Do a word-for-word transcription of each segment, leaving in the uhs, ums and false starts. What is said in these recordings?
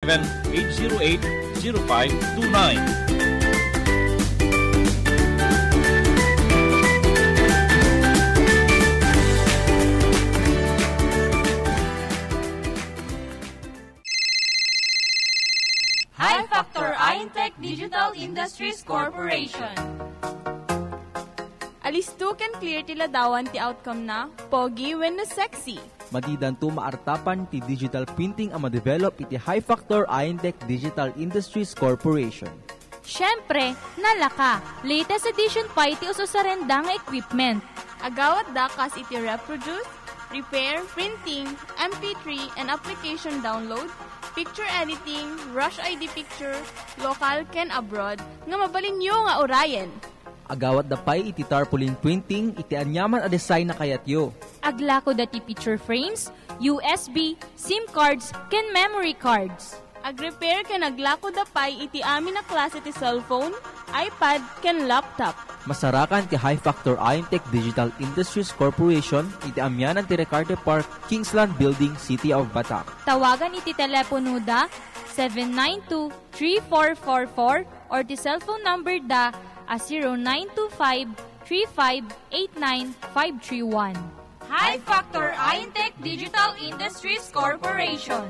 eight zero eight, zero five two nine. High Factor Intech Digital Industries Corporation. Alisto ken clear ti ladawan ti outcome na, pogi wenno sexy. Madidanto maartapan ti digital printing a madevelop iti High Factor Intech Digital Industries Corporation. Siyempre, nalaka, latest edition pay ti ususarenda nga equipment. Agawatda kas iti reproduce, repair, printing, M P three, and application download, picture editing, rush I D picture, local ken abroad, nga mabalinyo nga urayen. Agawatda pay iti tarpaulin printing iti aniaman a design a kayatyo. Aglakoda ti picture frames, U S B, SIM cards, ken memory cards. Agrepair ken aglakoda pay iti amin a klase ti cellphone, iPad, ken laptop. Masarakan ti High Factor Intech Digital Industries Corporation iti amianan ti Recarte Park, Kingsland Building, City of Batak. Tawagan iti teleponoda seven nine two, three four four four or ti cellphone number da a zero nine two five, three five eight nine, five three one. High Factor Intech Digital Industries Corporation.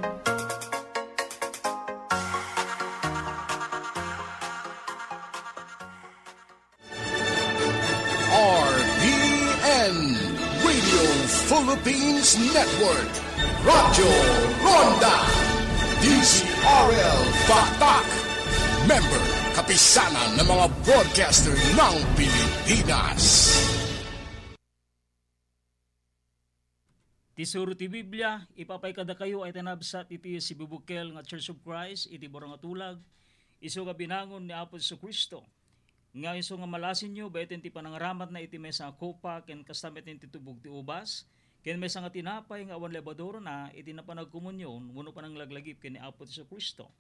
R P N, Radio Philippines Network, Radyo Ronda, D Z R L Batak, member, kapisanan ng mga broadcaster ng Pilipinas. Ti suro ti Biblia, ipapay kadakayo ay tinabsat iti sibubukel nga Church of Christ iti Burango Tulag, isu nga binangon ni Apo Jesu-Cristo. Nga isu nga malasinyo, baeten ti panangaramatna iti maysa a kopa, ken kasta met ti tubog ti ubas, ken maysa nga tinapay nga awan lebadurana iti napan agkomunion wenno pananglaglagip ken ni Apo Jesu-Cristo.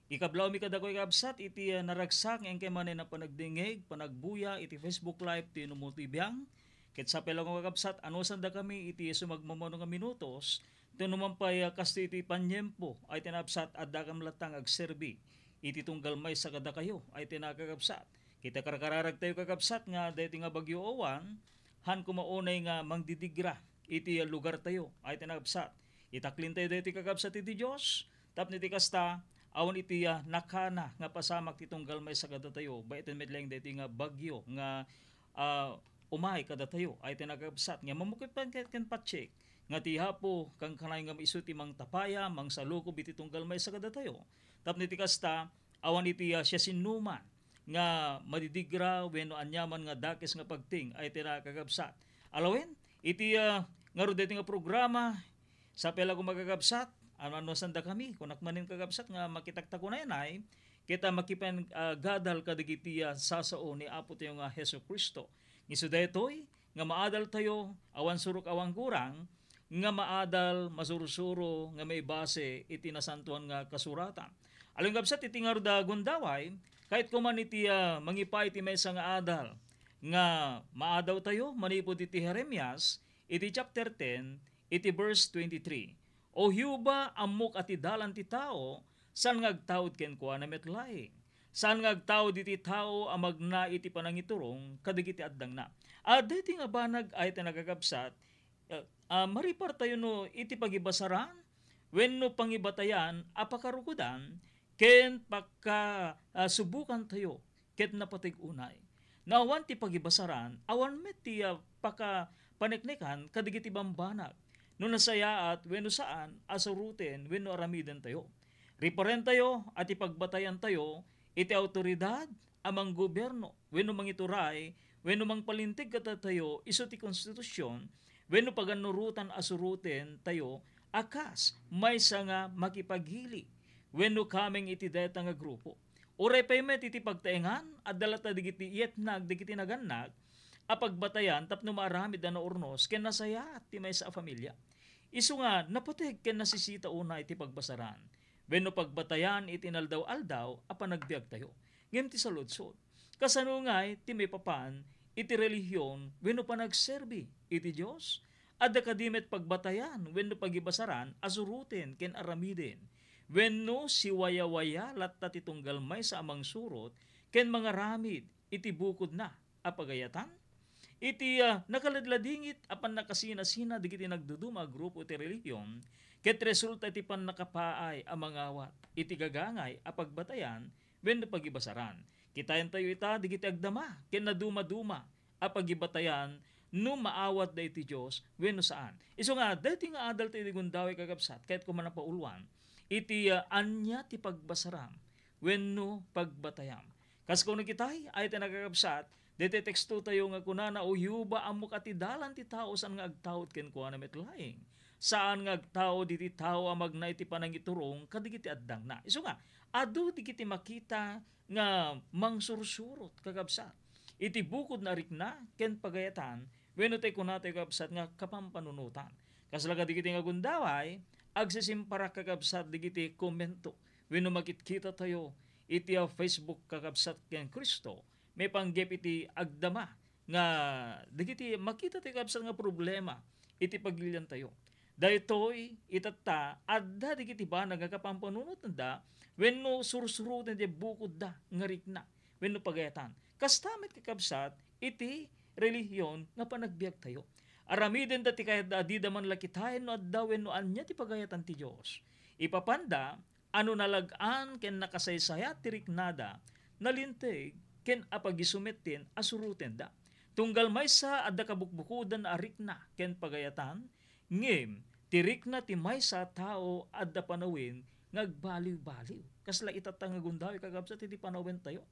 Ikablawmi kadakayo, kakabsat, iti, ah, naragsak nga inkay manen a panagdingngeg, panagbuya iti Facebook Live ti Numo ti Biang. Ket sapay laeng, kakabsat, anusandakami iti sumagmamano nga minutos, tapno man pay, ah, kastoy iti paniempo, ay tinabsat, addakam latta nga agserbi iti tunggal maysa kadakayo, ay tinakakabsat. Kita karkararagtayo, kakabsat, nga daytoy nga bagyo awan, han koma unay nga mangdidigra iti lugartayo, ay tinakabsat. Itaklintayo daytoy, kakabsat, iti Dios, tapno iti kasta, awan iti, ah, nakana nga pasamak ti tunggal maysa kadatayo, baeten met laeng daytoy nga bagyo nga, ah, umay kadatayo, ay tinakabsat, nga mamukit pan ken, ken patsik, nga ti Apo, kankanayon nga isu ti mangtapaya, mangsalukob iti tunggal maysa kadatayo. Tapno iti kasta, awan iti, ah, siasinoman nga madidigra wenno aniaman nga dakes nga pagting ay ti nakakabsat. Alawen, iti, ah, ngarud daytoy nga programa, sapay laeng, kakabsat, ano-ano sanda kami, kunak manen, kakabsat, nga makitakta kunay-anay, ket, ah, makipan-, ah, gadal kadagiti, ah, sasao ni Apo tayo nga Jesu-Cristo. Isu daytoy, nga maadal tayo, awan surok, awan gurang, nga maadal, masursuro, nga maibase iti Nasantoan nga Kasuratan. Alawen, kakabsat, iti ngarud a gundaway, kayatko man iti, ah, mangipa iti maysa nga adal nga maadaw tayo manipud iti Jeremias, iti chapter ten, iti verse twenty-three. O Jehovah, ammok a ti dalan ti tao, saan nga agtaud kenkuana met laeng. Saan nga agtaud iti tao a magna iti panangiturong kadagiti addangna. Adda iti nga banag ay ti nakakabsat, eh, ah, maripar tayo no iti pagibasaran wenno pangibatayan a pakarukodan ken paka-, ah, subukan tayo ket napateg unay. No awan ti pagibasaran, awan met ti, ah, pakapaneknekan kadagiti bambanag no nasayaat wenno saan a suruten wenno aramiden tayo. Riparentayo a ti pagbatayan tayo iti awtoridad a manggobierno wenno mangituray wenno mangpalinteg kadatayo isu ti konstitusion wenno pagannurotan a suruten tayo a kas maysa nga makipagili wenno kameng iti dayta nga grupo. Uray pay met iti pagtaengan, adda latta dagiti iyetnag dagiti nagannak a pagbatayan tapno maaramid a naurnos ken nasayaat ti maysa a familia. Isu nga napateg ken nasisita unay ti pagbasaran wenno pagbatayan iti inaldaw-aldaw a panagbiagtayo. Ngem ti saludsod, kasano ngay ti maipapan iti relihion wenno panagserbi iti Dios? Adda kadi met pagbatayan wenno pagibasaran a suruten ken aramiden wenno siwayawaya latta ti tunggal maysa a mangsurot ken mangaramid iti bukodna a pagayatan? Iti, ah, nakaladladingit a pannakasinasina dagiti nagduduma a grupo iti relihion, ket resulta iti pannakapaay a mangawat iti gagangay a pagbatayan wenno pagibasaran. Kitaentayo ita dagiti agdama ken nadumaduma a pagibatayan no maawatda iti Dios wenno saan. Isu nga, daytoy nga adaltayo idi gundaway, kakabsat, kayatko man a pauluan, iti, ah, ania ti pagbasaram wenno pagbatayam. Kas kuno kitay, ay ti nakakabsat, daytoy tekstotayo nga kunana, "O Jehova, ammok a ti dalan ti tao saan nga agtaud kenkuana met laeng. Saan nga agtaud iti tao a magna iti panangiturong kadagiti addangna." Isu nga, adu dagiti makita nga mangsursurot, kakabsat, iti bukodna a rikna ken pagayatan, wenno tay kunatayo, kakabsat, nga kapampanunotan. Kasla kadagiti nga gundaway, agsisimparak, kakabsat, dagiti komento wenno makitkitatayo iti, ah, Facebook, kakabsat, ken Cristo, maipanggep iti agdama nga dagiti makitatayo, kakabsat, nga problema iti pagiliantayo. Daytoy itatta, adda dagiti banag nga kapampanunotanna wenno sursuroten ti bukodda nga rikna wenno pagayatan. Kasta met, kakabsat, iti relihion nga panagbiagtayo. Aramidenda ti kayatda a dida man la kitaen no adda wenno ania ti pagayatan ti Dios. Ipapanda a no nalag-an ken nakasaysayat ti riknada, nalinteg ken apagisumetten a surotenda. Tunggal maysa, adda kabukbukodan a rikna ken pagayatan, ngem ti rikna ti maysa a tao adda panawen nga agbaliw-baliw. Kasla itatta nga gundaway, kakabsat, iti panawentayo.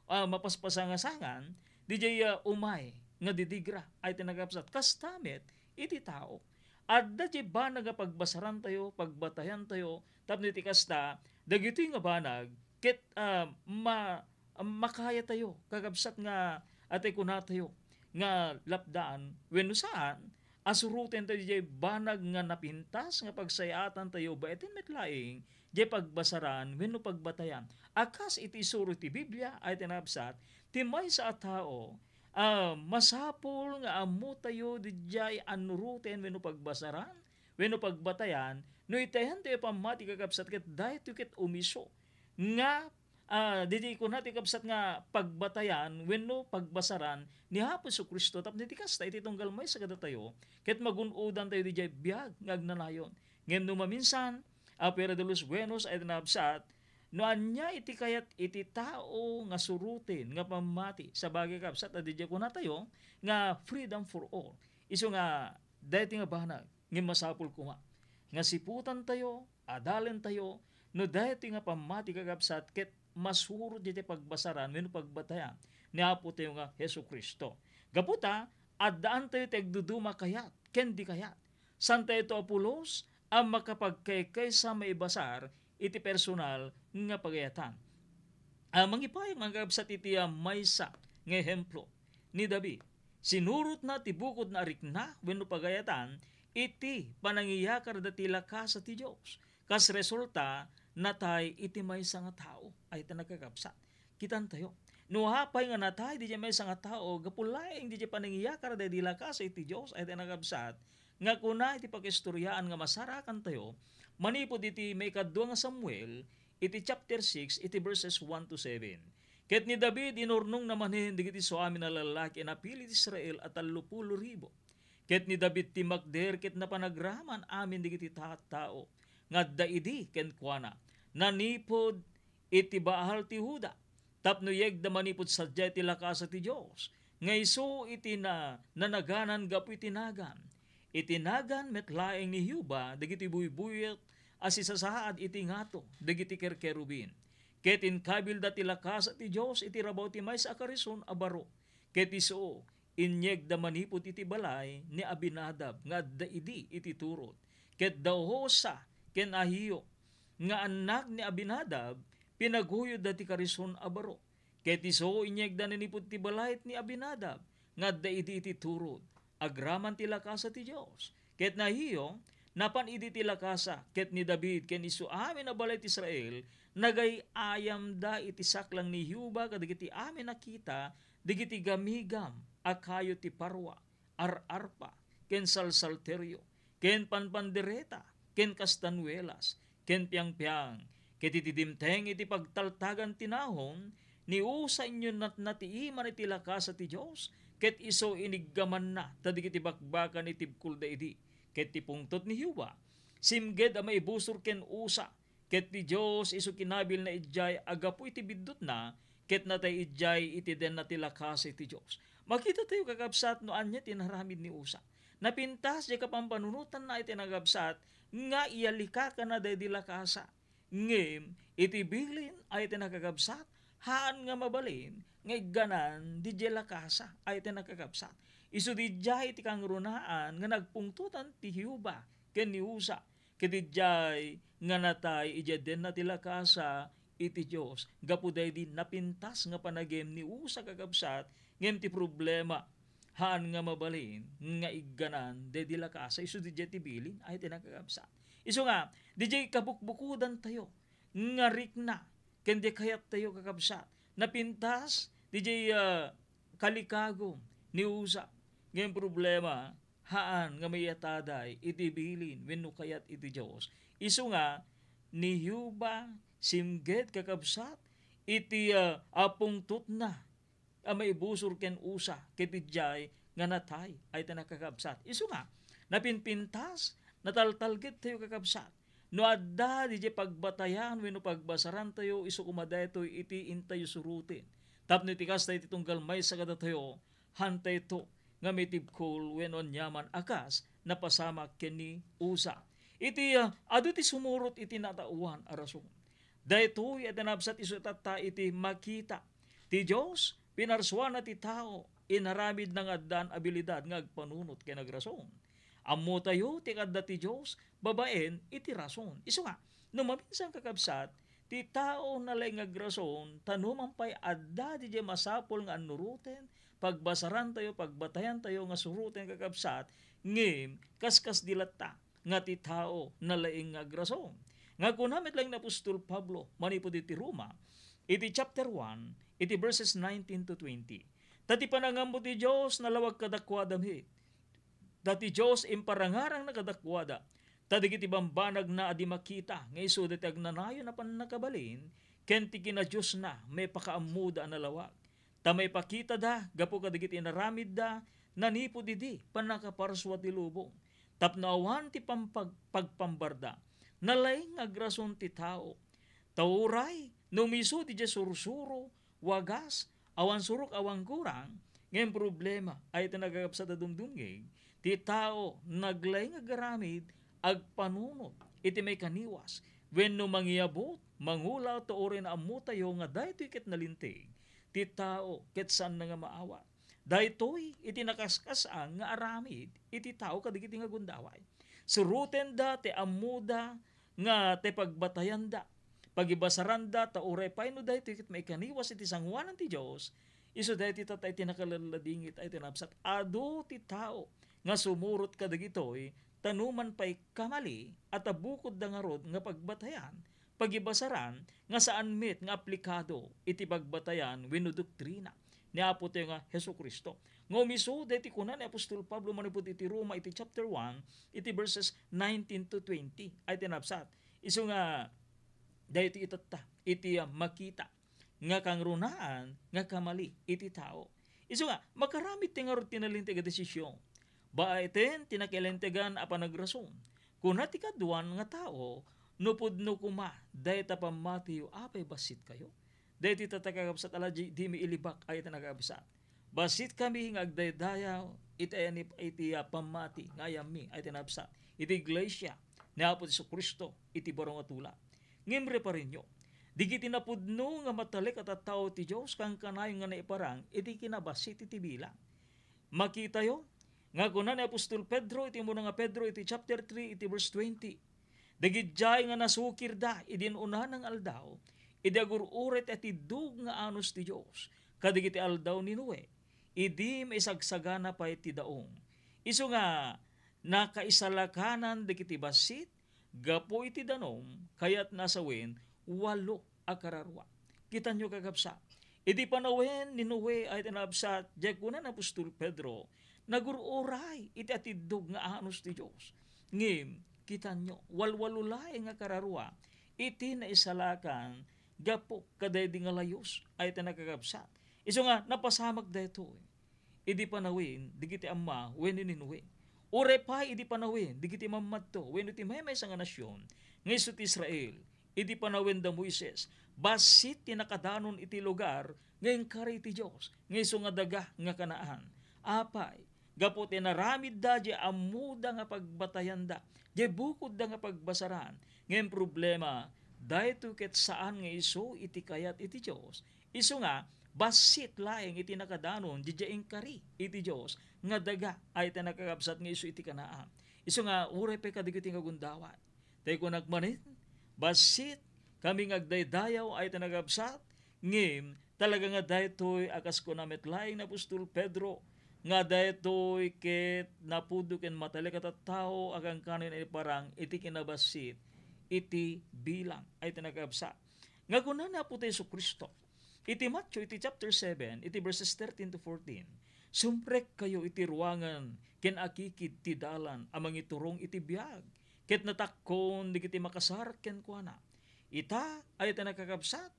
Ah, mapaspasangasangan, didiay, ah, umay nga didigra ay ti nakabsat. Kasta met iti tao. Adda diay banag nga pagbasarantayo, pagbatayantayo, tapno iti kasta, dagitoy nga banag, ket, ah, ma-, makayatayo, kakabsat, nga atay kunatayo, nga lapdaan, wenno saan, a surotentayo diay banag nga napintas nga pagsayaatantayo baeten met laeng diay pagbasaran wenno pagbatayan a kas iti isuro ti Biblia ay ti nakabsat, ti maysa a tao a masapul nga ammotayo diay annuroten wenno pagbasaran wenno pagbatayan no itayentayo pammati, kakabsat, ket daytoy ket umiso nga ah, didi kuna ti kabsat nga pagbatayan wenno pagbasaran ni Apo Jesu-Cristo tapno iti kasta, iti tunggal maysa kadatayo, ket magun-odantayo didiay biag nga agnanayon. Ngem no maminsan, a fuera de los buenos ay nabsat, no ania iti kayat iti tao nga suroten nga pammati, sabagay kabsat a didiay kunatayo nga freedom for all. Isu nga, daytoy nga banag, ngem masapul koma nga siputantayo, adalentayo, no daytoy nga pammati, kakabsat, ket masurot iti pagbasaran wenno pagbatayan ni Apotayo nga Jesu-Cristo. Gapu ta, addaantayo ti agduduma kayat ken di kayat. Saantayo a pulos a makapagkaykaysa maibasar iti personal nga pagayatan. Ah, mangipaay, mga kabsat, iti, ah, maysa nga ehemplo ni David. Sinurotna ti bukodna a rikna wenno pagayatan iti panangiyakarda ti lakasa ti Dios. Kas resulta, natay iti maysa nga tao. Ay, iti nakakabsat. Kitantayo. No apay nga natay didiay maysa nga tao, gapu laeng didiay panangiyakarda di lakasa iti Dios, ay, iti nakabsat, nga kuna iti pakaistoriaan nga masarakantayo, manipud iti maikadua nga Samuel, iti chapter six, iti verses one to seven. Ket ni David, inurnongna manen dagiti suamin a lallaki a napili ti Israel a tallopulo ribu. Ket ni David ti makder ket napanagraman amin dagiti tattao nga adda idi kenkuana. Nanipud iti Baal ti Juda, tapno yegda manipud sadiay ti lakasa ti Dios, nga isu iti na-, nanaganan gapu iti nagan. Iti nagan met laeng ni Jehovah dagiti buybuyat a sisasaad iti ngato dagiti kerkerubin. Ket inkabilda ti lakasa ti Dios iti rabaw ti maysa a karison a baro. Ket isu, inyegda manipud iti balay ni Abinadab nga adda idi iti turod. Ket da Uza ken Ahio nga annak ni Abinadab, pinaguyodda ti karison a baro. Ket isu, inyegda manipud ti balay ni Abinadab nga adda idi iti turod, agraman ti lakasa ti Dios. Ket ni Ahio, napan idi ti lakasa, ket ni David ken isu amin a balay ti Israel, nagay-ayamda iti saklang ni Jehovah kadagiti amin a kita dagiti gamigam a kayo ti parwa, ar-arpa, ken salsalterio, ken panpandereta, ken kastanuelas, ken piangpiang. Ket iti dimteng iti pagtaltagan ti naon, ni Usa inyunatna ti iman iti lakasa ti Dios, ket isu iniggamanna ta dagiti bakbakan itibkolda idi. Ket ti pungtot ni Jehovah, simged a maibusor ken Usa, ket ti Dios isu kinabilna idiay a gapu iti biddutna, ket natay idiay iti denna ti lakasa ti Dios. Makita tayo, kakabsat, no ania ti inaramid ni Usa. Napintas diay kapampanunotanna iti nakakabsat nga iyalikakana daydi lakasa. Ngem iti bilin a iti nakakabsat, haan nga mabalin nga igganan didiay lakasa a iti nakakabsat. Isu didiay ti kangrunaan nga nagpungtotan ti Jehovah ken ni Usa, ket idiay nga natay idiay denna ti lakasa iti Dios, gapu daydi napintas nga panagem ni Usa, kakabsat, ngem ti problema, haan nga mabalin nga igganan daydi lakasa isu didiay ti bilin a iti nakakabsat. Isu nga, didiay kabukbukodantayo nga rikna ken di kayattayo, kakabsat, napintas didiay, ah, kalikago ni Usa. Ngem problema, haan nga maiyataday iti bilin wenno kayat iti Dios. Isu nga, ni Jehovah simged, kakabsat, iti, ah, a pungtotna a maibusor ken Usa ket idiay nga natay a iti nakakabsat. Isu nga, napinpintas, nataltalgedtayo, kakabsat. No adda didiay pagbatayan wenno pagbasarantayo, isu koma daytoy iti intayo suroten. Tapno iti kasta iti tunggal maysa kadatayo, hantayto nga mitibkol wenno aniaman a kas napasamak ken ni Usa. Iti, ah, adu ti sumurot iti nataoan a rason. Daytoy a tinabsat isu tatta iti makita. Ti Dios, pinarsuana ti tao, inaramidna nga addaan abilidad nga agpanunot ken agrason. Ammotayo ti kadda ti Dios babaen iti rason. Isu nga, no maminsan, kakabsat, ti tao nalaing nga agrason, ta numan pay adda didiay masapul nga annuroten, pagbasarantayo, pagbatayantayo nga suroten, kakabsat, ngem kaskasdi latta nga ti tao nalaing nga agrason. Nga kuna met laeng ni apostol Pablo manipud iti Roma, iti chapter one, iti verses nineteen to twenty. Ta ti panangammo ti Dios nalawag kadakuada met. Ta ti Dios imparangarangna kadakuada. Ta dagiti bambanagna a di makita nga isuda ti agnanayon a pannakabalin, ken ti kinadiosna maipakaammoda a nalawag. Ta maipakitada gapu kadagiti inaramidda nanipud idi pannakaparsua ti lubong, tapno awan ti pampag-, pagpambarda. Nalaing nga agrason ti tao. Ta uray no umisu didiay sursuro, wagas, awan surok, awan kurang, ngem problema a iti nakakabsat a dumdumngeg, ti tao naglaing nga agaramid agpanunot iti maikaniwas, wenno mangiabut, mangulaw, ta uray naammotayo nga daytoy ket nalinteg ti tao ket saanna nga maawat. Daytoy iti nakaskas-an nga aramid iti tao kadagiti nga gundaway. Surotenda ti ammoda nga ti pagbatayanda, pagibasaranda, ta uray pay no daytoy ket maikaniwas iti sangoanan ti Dios, isu daytoy tatta iti nakalalladingit a iti nabsat. Adu ti tao nga sumurot kadagitoy, ta numan pay kamali a ta bukodda ngarud nga pagbatayan, pagibasaran nga saan met nga aplikado iti pagbatayan wenno doktrina ni Apotayo nga Jesu-Cristo. Nga umisu daytoy kuna ni apostol Pablo manipud iti Roma iti chapter one, iti verses nineteen to twenty a iti nabsat. Isu nga daytoy itatta iti, ah, makita nga kangrunaan nga kamali iti tao. Isu nga, makaramid ti ngarud ti nalinteg a desisyon. Baeten ti nakailintegan a panagrason. Kuna ti kaduan nga tao, no pudno koma dayta pammatiyo, apay bassitkayo? Daytoy tatta, kakabsat, ala di, dimi ilibak a iti nakakabsat. Bassitkami nga agdaydayaw iti ayanip iti, ah, pammati nga ayammi a iti nabsat iti iglesia ni Apo Jesu-Cristo iti baro nga tula. Ngem reparenyo, dagiti napudno nga matalek a tattao ti Dios kankanayon nga naiparang iti kinabassit iti bilang. Makitayo nga kuna ni apostol Pedro iti umuna nga Pedro iti chapter three iti verse twenty, "Dagidiay nga nasukirda idi un-unana nga aldaw, idi agur-uray ti atiddog nga anus ti Dios, kadagiti aldaw ni Noe, idi maisagsagana pay ti daong." Isu nga, nakaisalakanan dagiti bassit gapu iti danum, kayatna a sawen, walo a kararua. Kitanyo, kakabsat, idi panawen ni Noe a iti nabsat, diay kuna ni apostol Pedro, nagur-uray iti atiddog nga anus ti Dios. Ngem, Kitanyo, walwalo laeng nga kararua iti naisalakan gapu kadaydi nga layus ay ti nakakabsat. Isu nga, napasamak daytoy idi panawen dagiti amma wenno ni Noe. Uray pay idi panawen dagiti mammadto wenno ti maymaysa nga nasion nga isu ti Israel, idi panawen da Moises, bassit ti nakadanon iti lugar nga inkari ti Dios, nga isu nga daga nga Canaan. Apay, gapu ti naramidda diay ammoda nga pagbatayanda, diay bukodda nga pagbasaran. Ngem problema, daytoy ket saan nga isu iti kayat iti Dios. Isu nga, bassit laeng iti nakadanon diay inkari iti Dios nga daga ay ti nakakabsat nga isu iti Canaan. Isu nga, uray pay kadagiti nga gundaway. Tay kunak manen, bassit kami nga agdaydayaw ay ti nagabsat, ngem talaga nga daytoy a kas kuna met laeng ni apostol Pedro, nga daytoy ket napudno ken matalik a tattao a kankana nga iparang iti kinabassit iti bilang ay ti nagabsat. Nga kuna ni Apo Jesu-Cristo iti Mateo, iti chapter seven, iti verses thirteen to fourteen, "Sumrekkayo iti ruangan ken akikid ti dalan a mangiturong iti biag, ket natakkon dagiti makasar kenkuana." Ita, ay ti nakakabsat,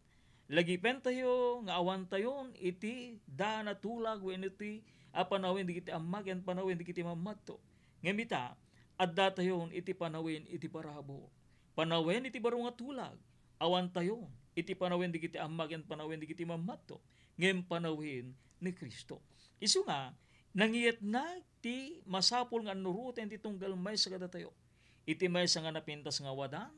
lagipentayo nga awantayon iti daan a tulag wenno iti a panawen dagiti amma ken panawen dagiti mammadto. Ngem ita, addatayon iti panawen iti parabur. Panawen iti baro nga tulag, awantayon iti panawen dagiti amma ken panawen dagiti mammadto, ngem panawen ni Cristo. Isu nga, nangyatnag ti masapul nga annuroten ti tunggal maysa kadatayo. Iti maysa nga napintas nga awadan,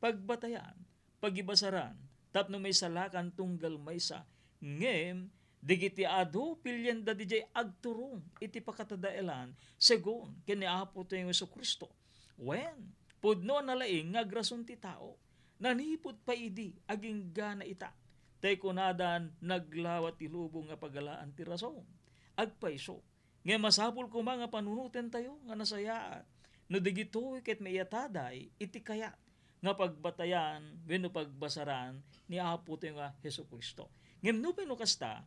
pagbatayan, pagibasaran, tapno maisalakan tunggal maysa. Ngem, dagiti adu, pilienda diay agturong iti pakatadaelan, segun ken ni Apotayo Jesu-Cristo. Wen, pudno a nalaing nga agrason ti tao. Nanipud pay idi, aginggana ita. Tay kunadan, naglawa ti lubong nga pagalaan ti rason. Agpayso. Ngem masapul koma nga panunotentayo nga nasayaat no dagitoy ket maiyataday iti kayat nga pagbatayan wenno pagbasaran ni Apotayo nga Jesu-Cristo. Ngem nupay no kasta,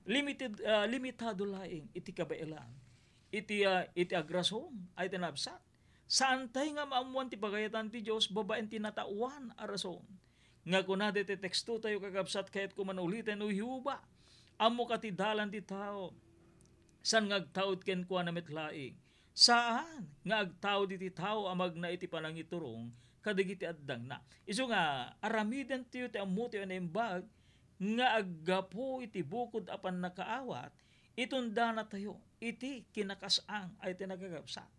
limited, ah, limitado laeng iti kabaelan, iti, ah, iti agrason ay ti nabsat. Saantay nga maammoan ti pagayatan ti Dios babaen ti nataoan a rason. Nga kuna daytoy tekstotayo, kakabsat, kayatko man uliten, "O Jehova, ammoka ti dalan ti tao. Saan nga agtaud kenkuana met laeng? Saan nga agtaud iti tao a magna iti panangiturong kadagiti addangna." Isu nga, aramidentayo ti ammotayo a naimbag nga aggapu iti bukod a pannakaawat, itundanatayo iti kinakas-ang ay ti nagkakabsat.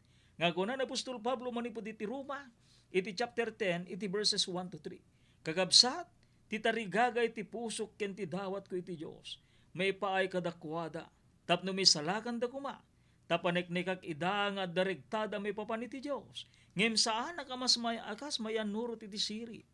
Nga kuna ni apostol Pablo manipud iti Roma, iti chapter ten, iti verses one to three, "Kakabsat, ti tarigagay ti pusok ken ti dawatko iti Dios, maipaay kadakuada, tapno misalakanda koma, ta paneknekak ida nga adda regtada maipapan iti Dios, ngem saanak a mas may-, a kas mayannurot iti sirib.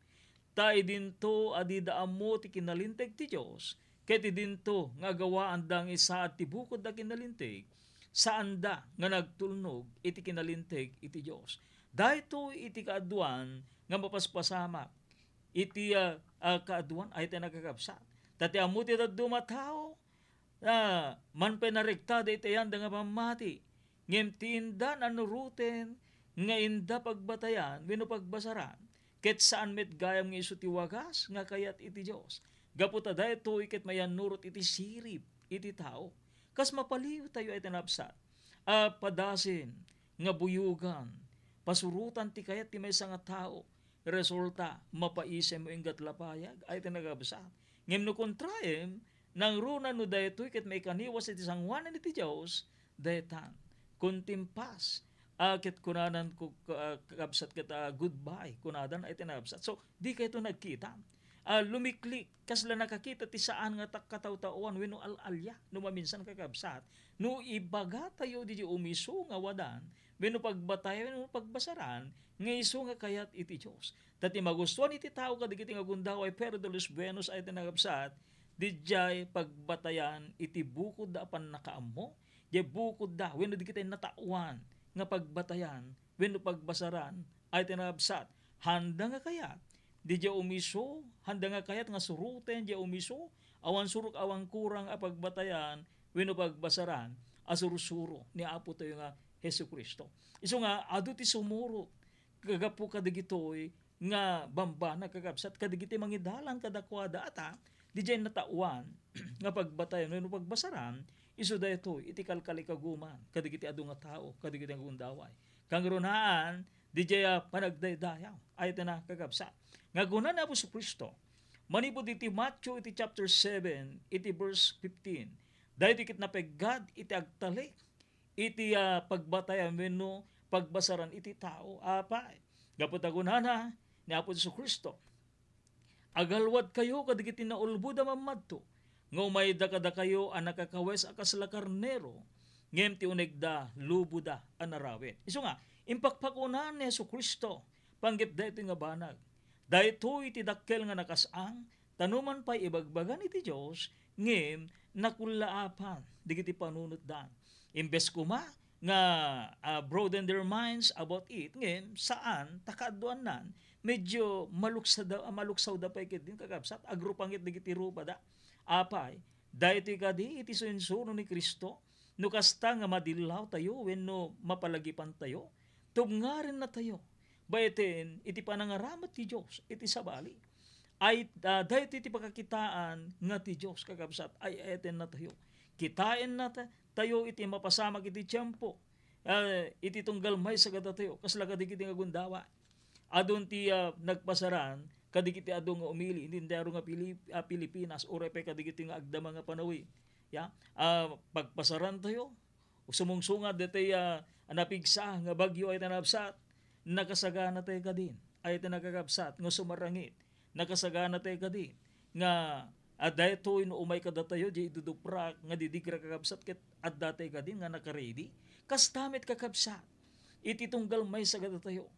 Ta idinto a dida ammo ti kinalinteg ti Dios, ket idinto nga agawaanda nga isaad ti bukod a kinalinteg, saanda nga nagtulnog iti kinalinteg iti Dios." Daytoy iti kaaduan nga mapaspasamak iti, ah, ah, kaaduan ay ti nagkakabsat. Ta ti ammo ti dadduma a tao, ah, man pay nariktada iti ayanda nga pammati, ngem ti inda nanuroten nga inda pagbatayan wenno pagbasaran, ket saan met gayam nga isu ti wagas nga kayat iti Dios. Gapu ta daytoy ket mayannurot iti sirib iti tao. Kas mapaliwtayo ay ti nabsat a padasin nga buyogan, pasurotan ti kayat ti maysa nga tao, resulta, mapaisem mo inggat lapayag ay ti nagabsat. Ngem no kontraem, nangruna no daytoy ket maikaniwas iti sangoanan iti Dios, daytan, kuntimpas, a ket kunanan ko, ah, kakabsat ket, ah, goodbye, kunadan ay ti nagabsat. So, di kayto nagkita. Ah, lumiklik, kasla nakakita ti saan nga ta-, katawtaoan wenno al-alia no maminsan, kakabsat. No ibagatayo diay umiso nga wadan, wenno pagbatayan wenno pagbasaran, nga isu nga kayat iti Dios. Ta ti magustuan iti tao kadagiti nga gundaway, pero de los buenos ay ti nagabsat, diay pagbatayan iti bukodda a pannakaammo, diay bukodda wenno dagiti nataoan nga pagbatayan wenno pagbasaran ay ti nagabsat. Handa nga kayat diay umiso, handa nga kayat nga suroten diay umiso, awan surok, awan kurang a pagbatayan wenno pagbasaran a sursuro ni Apotayo nga Jesu-Cristo. Isu nga, adu ti sumurot kagapu kadagitoy nga bambanag, kakabsat, kadagiti mangidalan kadakuada, ata, didiay nataoan nga pagbatayan wenno pagbasaran, isu daytoy iti kalkalikaguman kadagiti adu nga tao, kadagiti nga gundaway. Kangrunaan, didiay a panagdaydayaw, ay iti na, kakabsat, nga kuna ni Apo Jesu-Cristo, manipud iti Matthew iti chapter seven, iti verse fifteen, daytoy ket napeggad iti agtalek iti, ah, pagbatayan wenno pagbasaran iti tao, apay. Gapu ta kunana ni Apo Jesu-Cristo, "Agalwadkayo kadagiti naulbod a mammadto, nga umayda kadakayo a nakakawes a kasla karnero, ngem ti unegda, luboda a narawit." Isu nga, impakpakunan ni Jesu-Cristo panggep daytoy nga banag. Daytoy ti dakkel nga nakas-ang, ta numan pay ibagbagan iti Dios, ngem nakullaapan dagiti panunotdan. Imbes koma nga, ah, broaden their minds about it, ngem saan, ta kaduannan, medyo maluksada-, maluksawda pay ketdin, kakabsat, agrupangit dagiti rupada. Apay, daytoy kadi iti suinsuno ni Cristo, no kasta nga madillawtayo wenno mapalagipantayo, tubngarennatayo, baeten iti panangaramat ti Dios iti sabali. Ay, ah, daytoy ti pakakitaan nga ti Dios, kakabsat, ay-ayatennatayo. Kitaennata-, tayo iti mapasamak iti tiempo, ah, iti tunggal maysa kadatayo, kasla kadagiti nga gundaway. Adun ti, ah, nagpasaran kadagiti adu nga umili, iti entero nga Pilip-, ah, Pilipinas, uray pay kadagiti nga agdama nga panawen. Ya, ah, pagpasarantayo, sumungsungad daytoy, ah, a napigsa nga bagyo ay iti nakakabsat, nakasaganatayo kadin, ay iti nakakabsat, nga sumarangit, nakasaganatayo kadin, nga, ah, daytoy no umay kadatayo, di iduduprak nga didigra, kakabsat, ket addatayo kadin nga nakaredi. Kasta met, kakabsat, iti tunggal maysa kadatayo,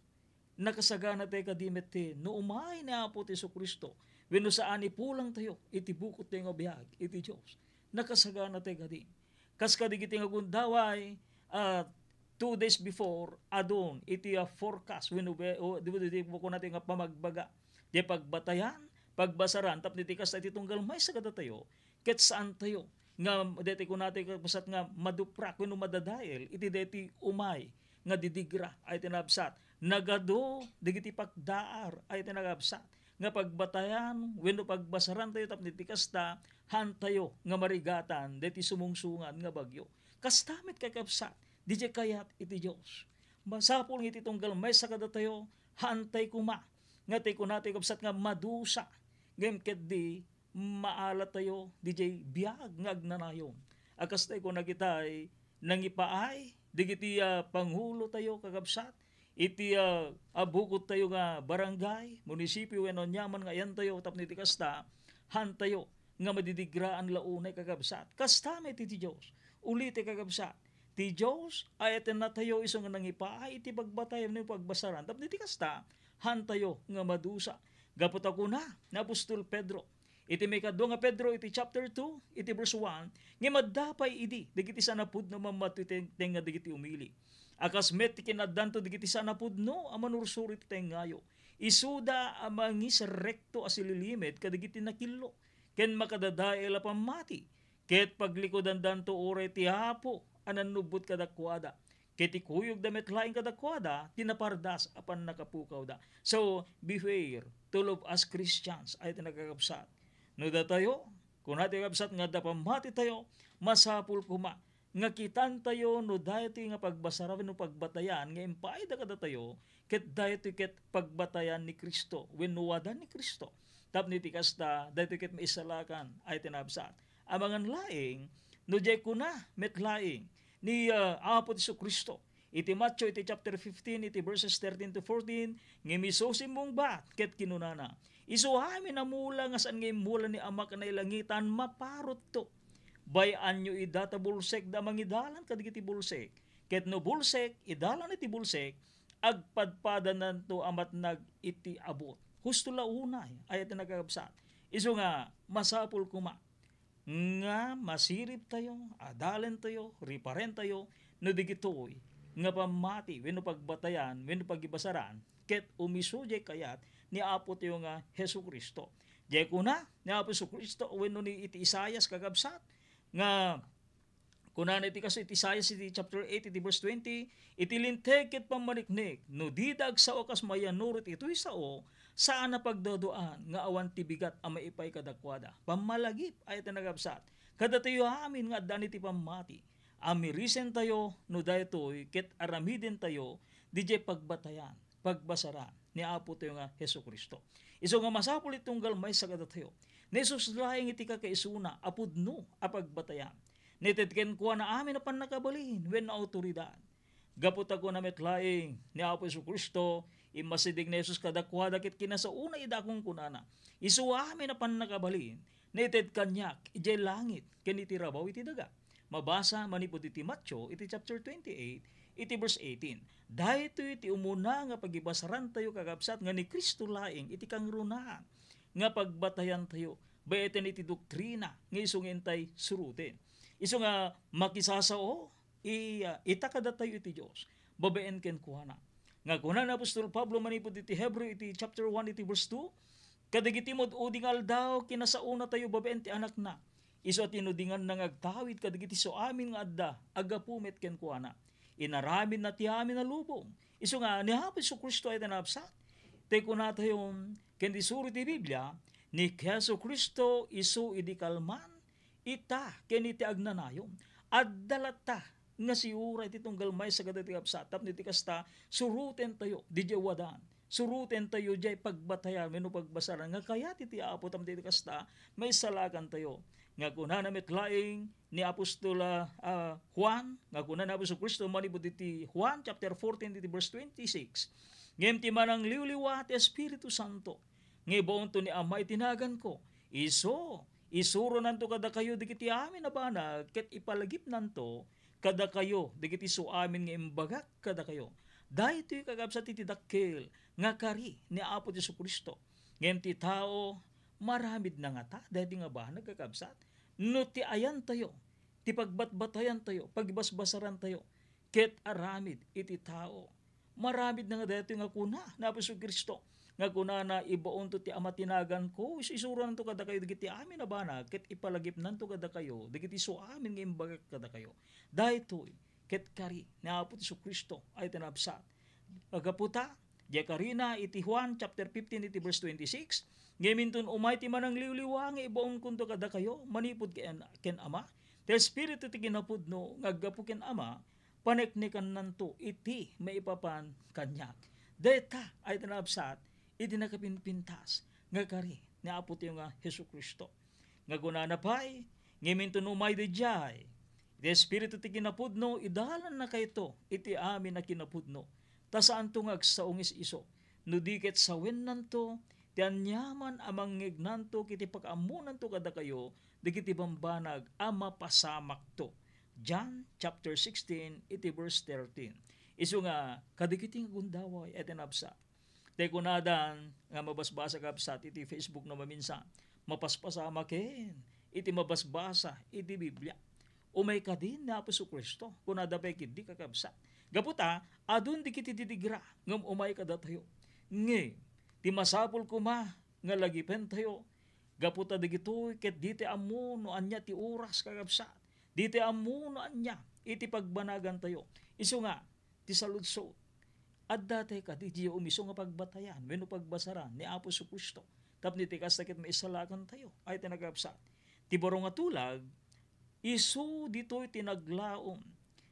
nakasaganatayo kadi met ti no umay ni Apo ti Jesu-Cristo, wenno saan ipulangtayo iti bukottayo nga biag iti Dios. Nakasaganatayo kadi. Kas kadagiti nga gundaway, ah, two days before, adun iti, ah, forecast, wenno be-, o, di ba, di, di, kunatayo nga pamagbaga. Di pagbatayan, pagbasaran, tapno iti kasta iti tunggal maysa kadatayo, ket saantayo nga daytoy kunatayo, kakabsat, nga maduprak wenno madadael iti daytoy umay nga didigra ay iti nakakabsat. Nagadu dagiti pakdaar ay iti nakakabsat nga pagbatayan wenno pagbasarantayo tapno iti kasta, haantayo nga marigatan daytoy sumungsungad nga bagyo. Kasta met, kakabsat, didiay kayat iti Dios. Masapul nga iti tunggal maysa kadatayo, haantay koma nga ti kunatayo, kakabsat, nga madusa, ngem ketdi maalatayo didiay biag nga agnanayon. A kasta, kuna kitay, nangipaay dagiti, ah, pangulotayo, kakabsat, iti, ah, ah, bukottayo nga barangay, munisipio, wenno aniaman nga ayantayo, tapno iti kasta, haantayo nga madidigraan la unay, kakabsat. Kasta met iti Dios. Uliti, kakabsat, ti Dios, ayatennatayo isu nga nangipaay iti pagbatayan wenno pagbasaran. Tapno iti kasta, haantayo nga madusa. Gapu ta kuna ni apostol Pedro, iti maikadua nga Pedro, iti chapter two, iti verse one, ngem adda pay idi dagiti saan a pudno a mammadto iti tengtengnga dagiti umili, a kas met ti kin-addanto dagiti saan a pudno a manursuro iti tengngayo. Isuda a mangisrekto a sililimed kadagiti nakillo ken makadadael a pammati, ket paglikudandanto uray ti Apo a nannubbot kadakuada, ket ikuyogda met laeng kadakuada ti napardas a pannakapukawda. So, beware, all of us Christians, ay ti nakakabsat. No datayo, kuna ti kakabsat nga adda pammatitayo, masapul koma nga kitantayo no daytoy nga pagbasaran wenno pagbatayan nga impaayda kadatayo, ket daytoy ket pagbatayan ni Cristo wenno wadan ni Cristo. Tapno iti kasta, daytoy ket maisalakan ay ti nakakabsat. Amangan laeng, no diay kuna met laeng ni, ah, Apo Jesu-Cristo, iti Mateo, iti chapter fifteen, iti verses thirteen to fourteen, ngem isu simmungbat ket kinunana, "Isu amin a mula nga saan nga immula ni Amak a nailangitan, maparutto. Bay-anyo ida ta bulsekda a mangidalan kadagiti bulsek, ket no bulsek, idalan iti bulsek, agpadpadananto a matnag iti abut." Husto la unay, ay ti nakakabsat. Isu nga, masapul koma nga masiribtayo, adalentayo, riparentayo, no digitoy nga pammati wenno pagbatayan wenno pagibasaran, ket umisu diay kayat ni Apo tayo nga Jesu-Cristo. Diay kuna ni Apo Jesu-Cristo wenno ni iti Isaias, kakabsat, nga Kunana iti kasu iti Isaias iti chapter eight, iti verse twenty, "Iti linteg ket pammaniknik, no dida agsao a kas mayanuro iti toy sao, saan a pagduaduaan nga awan ti bigat a maipay kadakuada." Pammalagip, ay iti nagabsat. Kadatayo amin nga addaan iti pammati, amirisentayo no daytoy ket aramidentayo didiay pagbatayan, pagbasaran ni Apo tayo nga Jesu-Cristo. Isu nga masapul iti tunggal maysa kadatayo. Ni Jesus laeng iti kakaisuna a pudno a pagbatayan. Nited kenkuana amin a pannakabalin wenno awtoridad. Gapu ta kuna met laeng ni Apo Jesu-Cristo, immasideg ni Jesus kadakuada ket kinasaona ida a kunkunana, "Isu amin a pannakabalin, nited kaniak idiay langit ken iti rabaw iti daga." Mabasa manipud iti Mateo iti chapter twenty-eight, iti verse eighteen. Daytoy ti umuna nga pagibasarantayo, kakabsat, nga ni Cristo laeng iti kangrunaan nga pagbatayantayo, baeten iti doktrina nga isu nga intay suruten. Isu nga makisasao i-, ah, ita kadatayo iti Dios, babaen kenkuana. Nga kuna ni apostol Pablo manipud iti Hebreo iti chapter one iti verse two, "Kadagiti mad-udi nga aldaw, kinasaonatayo babaen ti Anakna. Isu a tinudinganna nga agtawid kadagiti su amin nga adda, aggapu met kenkuana. Inaramidna ti amin a lubong." Isu nga ni Apo Jesu-Cristo ay tanabsat. Tay kunatayo, ken di suri ti Biblia, ni Jesu-Cristo isu idi kalman, ita ken iti agnanayon. Adda latta nga siura iti tunggal maysa kadagiti kabsat, tapno iti kasta, surutentayo didiay wadan. Surutentayo diay pagbatayan wenno pagbasaran nga kayat iti Apo, tapno iti kasta, maisalakantayo. Nga kunana met laeng ni apostol, ah, ah, Juan, nga kuna ni Apo Jesu-Cristo manipud iti Juan chapter fourteen, iti verse twenty-six, "Ngem ti manangliwliwa ti Espiritu Santo, nga ibaonto ni Ama iti naganko, isu, isuronanto kadakayo dagiti amin a banag ket ipalagipnanto kadakayo dagiti su amin nga imbagak kadakayo." Daytoy, kakabsat, iti dakkel nga kari ni Apo Jesu-Cristo. Ngem ti tao, maramidna ngata daytoy nga banag, kakabsat, no ti ayantayo, ti pagbatbatayantayo, pagbasbasarantayo, ket aramid iti tao. Maramidna nga daytoy nga kuna ni Apo Jesu-Cristo, nga kunana, "Ibaonto ti Ama ti naganko, isu-, isuronanto kadakayo dagiti amin a banag, ket ipalagipnanto kadakayo dagiti su amin nga imbagak kadakayo." Daytoy ket kari ni Apo Jesu-Cristo ay tinabsat. Gapu ta, diay karina iti Juan chapter fifteen iti verse twenty-six, "Ngem inton umay ti manangliwliwa nga ibaonkonto kadakayo manipud ken, ken Ama, ti Espiritu ti kinapudno nga aggapu ken Ama, paneknekannanto iti maipapan kaniak." Dayta ay tinabsat iti nakapimpintas nga kari ni Apo tayo nga Jesu-Cristo. Nga kunana pay, "Ngem inton umay daydiay, ti Espiritu ti kinapudno, idalannakayto iti amin a kinapudno, ta saanto nga agsaungis isu, no di ket sawennanto ti aniaman a mangngegnanto ket ipakaammonanto kadakayo dagiti bambanag a mapasamakto." John chapter sixteen, iti verse thirteen. Isu nga, kadagiti nga gundaway, ay tinabsat. Tay kunadan nga mabasbasa, kabsat, iti Facebook no maminsan, mapaspasamaken iti mabasbasa iti Biblia. Umay kadin ni Apo Jesu-Cristo, kunada pay ketdi, kakabsat. Gapu ta, adun dagiti didigra ngem umay kadatayo. Ngem, ti masapul koma nga lagipentayo, gapu ta dagitoy ket di ti ammo no ania ti oras, kakabsat. Di ti ammo no ania iti pagbanagantayo. Isu nga, ti saludsod. Adda tay kadi diay umisu nga pagbatayan wenno pagbasaran ni Apo Jesu-Cristo tapno iti kasta ket maisalakantayo? Ay ti nagkabsat, ti baro nga tulag, isu ditoy ti naglaom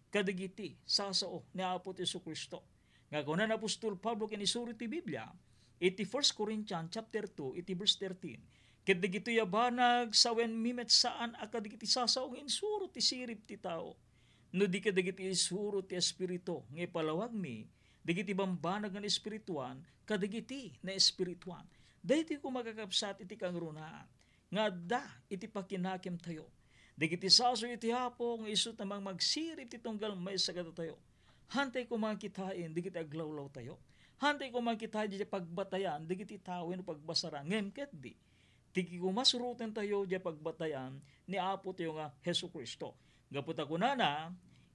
kadagiti sasao ni Apo ti Jesu-Cristo. Nga kuna ni apostol Pablo ken isuro ti Biblia iti First Corinthians chapter two, iti verse thirteen, "Ket dagitoy a banag sawenmi met saan a kadagiti sasao nga insuro ti sirib ti tao, no di kadagiti isuro ti Espiritu nga ipalawagmi, dagiti bambanag nga naespirituan kadagiti naespirituan." Daytoy koma, kakabsat, iti kangrunaan nga adda iti pakinakemtayo. Dagiti sasao iti Apo nga isu ta mangmagsirib ti tunggal maysa kadatayo. Hantay koma kitaen dagiti aglawlawtayo. Hantay koma kitaen diay pagbatayan dagiti tao wenno pagbasaran. Ngem ketdi, ti koma surotentayo diay pagbatayan ni Apo tayo nga Jesu-Cristo. Gapu ta kunana,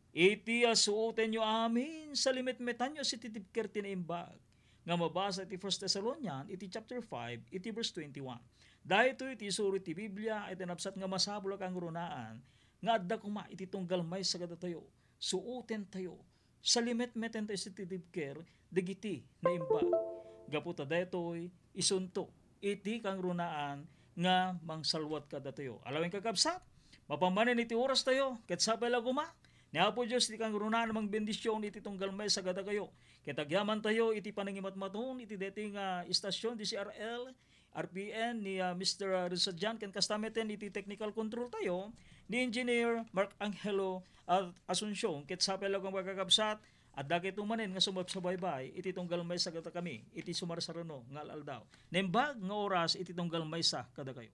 "Iti asuotenyo amin, salimetmetanyo iti tibker ti naimbag," nga mabasa iti First Thessalonian iti chapter five, iti verse twenty-one. Daytoy ti isuro ti Biblia, ay tinabsat nga masapul a kangrunaan nga adda koma iti tunggal maysa kadatayo, suotentayo, salimetmetentayo iti sensitive care dagiti naimbag. Gapu ta daytoy, isunto iti kangrunaan nga mangsalwat kadatayo. Alawen kakabsat, mapan manen iti oras tayo, ket sapay la koma, ni Apo Dios iti kangrunaan a mangbendision iti tunggal maysa kadakayo. Ket agyaman tayo iti panangimatmaton iti daytoy nga istasyon, D C R L, R P N, ni, ah, Mister Rizadian, ken kasta meten iti technical control tayo, ni Engineer Mark Angelo at Asuncion. Ket sapay la koma kakabsat, adda kayto manen nga sumabsabaybay iti tunggal maysa kadakami iti sumarsarano nga al-aldaw. Naimbag nga oras iti tunggal maysa kadakayo.